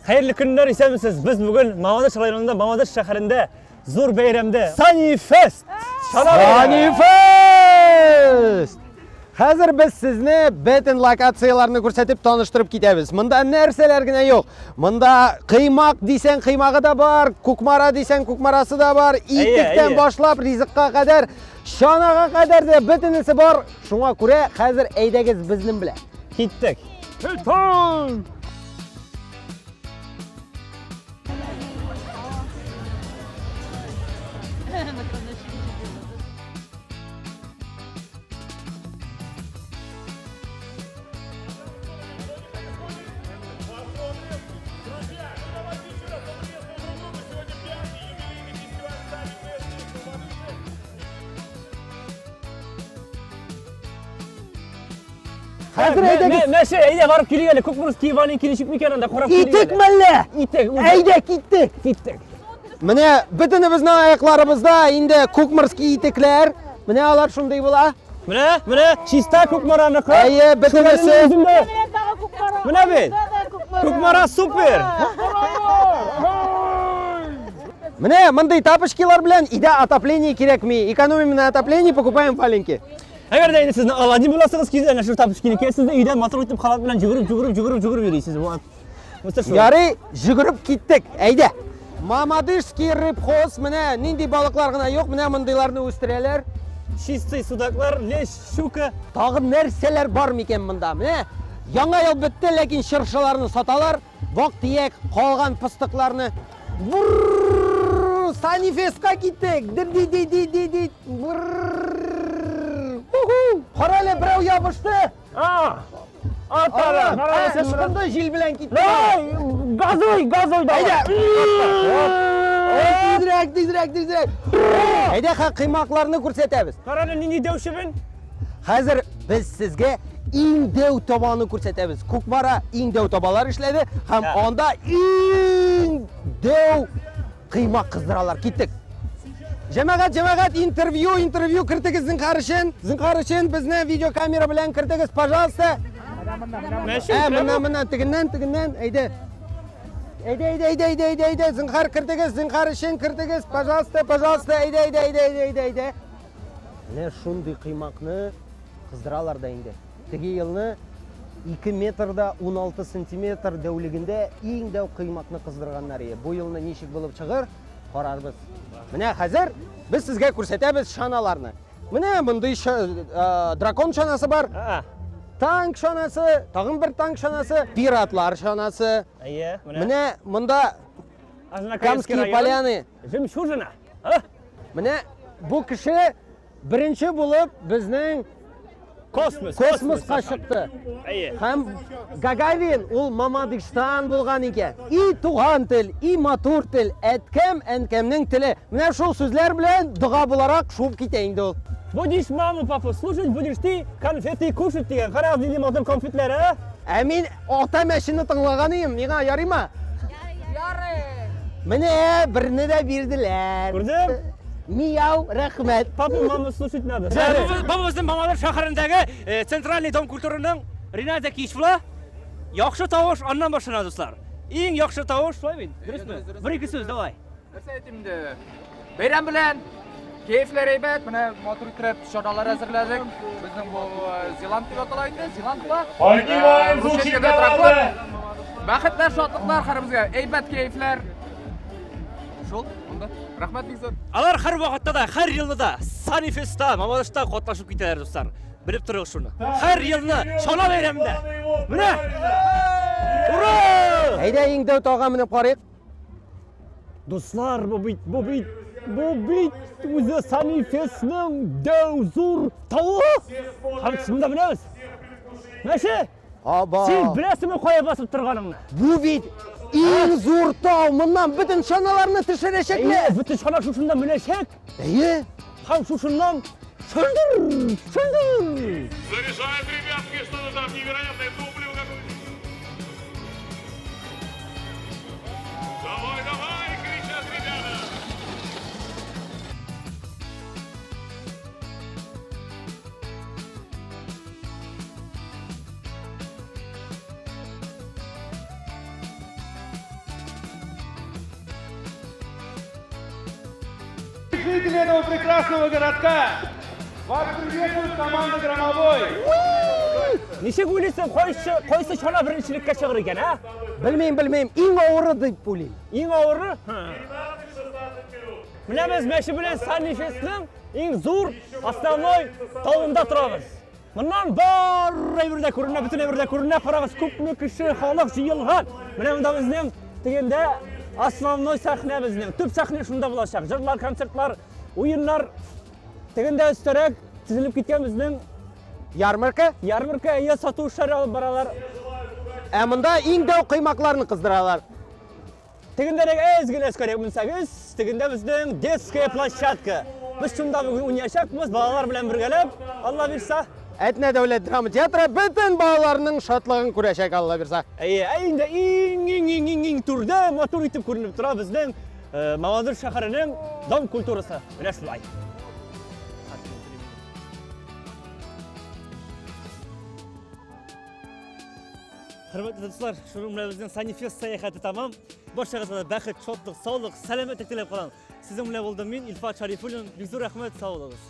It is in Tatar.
Хәерле көннәр, исәнмесез. Без бүген Мамадыш районында, Мамадыш шәһәрендә зур бәйрәмдә Санифест! Чана бәйрәме! Санифест! Хәзер без сезне бөтен локацияләрне күрсәтеп таныштырып китәбез. Монда нәрсәләр генә юк. Монда кыймак дисәң кыймагы да бар, Кукмара дисәң Кукмарасы да бар, итектән башлап ризыкка кадәр, чанага кадәр дә бөтенесе бар. Шуңа күрә хәзер әйдәгез безнең белән. Киттек. Хәзер әйдәгез. Мәше, әйдә барып килик әле. Кукморский Иванин килешеп микән анда карап килик. Итек мәллә? Итек. Әйдә киттек. Киттек. Менә бөтенебезнең аякларыбызда инде кукморский итекләр. Менә алар шундый була. Менә, менә чиста Кукмараныкы. Әйе, бөтенесе. Менә бит. Кукмара супер. Менә мондый тапочкилар белән өйдә отопление кирәкми. Экономим на отоплении, покупаем валенки. Әгәр дә инде сезнең Аладдин буласыгыз килсә, әнә шул тапочкины киясез дә өйдә матур итеп халат белән йөгереп, йөгереп, йөгереп, йөгереп йөрисез. Вот. Монысы шул. Ярый, йөгереп киттек. Әйдә. Мамадышский рыбхоз, менә нинди балыклар гына юк, менә мондыйларны үстерәләр. Чистый судаклар, лещ, щука. Тагын нәрсәләр бар микән монда? Менә яңа ел бетте, ләкин чыршыларны саталар. Вак-төяк калган пыстыкларны. Санифестка киттек. Дир-ди-ди-ди-ди-ди. Кара әле, берәү ябышты. А! Атара, кара син. Ычкынды, җил белән китте. Газуй, газуй давай. Әйдә. Тизрәк, тизрәк, тизрәк. Әйдә, кыймакларны күрсәтәбез. Кара әле нинди дәү чебен. Хәзер без сезгә иң дәү табаны күрсәтәбез. Кукмара иң дәү табалар эшләде һәм анда иң дәү кыймак кыздыралар. Киттек. Җәмәгать, җәмәгать, интервью, интервью кертегез зинһар өчен. Зинһар өчен безне видеокамера белән кертегез, пожалуйста. Ә, менә, менә, тегеннән, тегеннән, әйдә. Әйдә, әйдә, әйдә, әйдә, әйдә, әйдә, зинһар кертегез, зинһар өчен кертегез, пожалуйста, пожалуйста, әйдә, әйдә, әйдә, әйдә, әйдә, әйдә. Менә шундый кыймакны кыздыралар да инде. Теге елны 2 метрда 16 сантиметр дәүлегендә иң дәү кыймакны кыздырганнар ие. Бу елны ничек булып чыгыр, карарбыз. Менә хәзер без сезгә күрсәтәбез чаналарны. Менә мондый дракон чанасы бар. Танк чанасы, тагын бер танк чанасы, пиратлар чанасы. Әйе, менә. Менә монда Камские поляны. Жемчужина. Менә бу кеше беренче булып безнең космоска чыкты. Һәм Гагарин ул Мамадыштан булган икән. И туган тел, и матур тел, әткәм, әнкәмнең теле. Менә шул сүзләр белән дога буларак шуып китә инде ул. Будешь маму, папу слушать, будешь ты конфеты кушать дигән. Карагыз нинди матур конфетлар, а? Ә мин ата мәчене тыңлаган идем, миңа ярыймы? Ярый. Менә берне дә бирделәр. Күрдем? Мияу, рәхмәт. Папу, маму слушать надо. Бу безнең Мамадыш шәһәрендәге Центральный дом культурының Ринат Зәкиевич була. Яхшы тавыш аннан башлана, дуслар. Иң яхшы тавыш, шулай бит? Дөресме? Бер-ике сүз, давай. Нәрсә әйтим инде? Бәйрәм белән кәефләр әйбәт, менә матур итеп чаралар әзерләдек. Безнең бу Зилант дип атала инде, Зилант була. Поднимаем звучит команда! Бәхетләр, шатлыклар һәрберебезгә, әйбәт кәефләр. Шул, монда. Рәхмәт бик зур. Алар һәр вакытта да, һәр елны да Санифестта, Мамадышта катнашып китәләр, дуслар. Белеп торыгыз шуны. Һәр елны чана бәйрәмендә. Менә! Ура! Әйдә, иң дәү тауга менеп карыйк. Дуслар, бу бит, бу бит, бу бит үзе Санифестның дәү зур тавы. Һәм шунда беләбез. Мәше, Аба. син беләсеңме кая басып торганыңны? Бу бит иң зур тау. Моннан бөтен чаналарны төшерәчәкләр. Әйе, бөтен чана шушында менәчәк. Әйе. Һәм шушыннан шындыр, шындыр. Заряжают ребятки что-то там невероятное топливо какое-то. Давай, давай, кричат ребята. жители этого прекрасного городка! Вас приветствует команда «Громовой». Ничек уйлыйсың, кайсы кайсы чана беренчелеккә чыгыр икән, а? Белмим, белмим, иң авыры дип уйлыйм. Иң авыры? Менә без мәче белән Саннифестның иң зур основной тавында торабыз. Моннан бар әйбер дә күренә, бөтен әйбер дә күренә. Карагыз, күпме кеше, халык җыелган. Менә монда безнең дигәндә основной сәхнә безнең. Төп сәхнә шунда булачак. Җырлар, концертлар, уеннар. Тегендә өстәрәк тезелеп киткән безнең Ярмарка. Ярмарка, әйе, сату эшләре алып баралар. Ә монда иң дәү коймакларны кыздыралар. Тегендәрәк әз генә өскәрәк менсәгез, тегендә безнең детская площадка. Без шунда бүген уйнаячакбыз, балалар белән бергәләп, Алла бирса. Әтнә дәүләт драма театры бөтен балаларның шатлыгын күрәчәк, Алла бирса. Әйе, ә инде иң иң иң иң иң түрдә матур итеп күренеп тора безнең Мамадыш шәһәренең дом культурасы. Менә шулай. Хөрмәтле дуслар, шуның белән безнең Санифест сәяхәте тәмам. Барчагызга да бәхет, шатлык, саулык, сәламәтлек теләп калам. Сезнең белән булдым мин, Илфат Шарифуллин. Бик зур рәхмәт, сау булыгыз.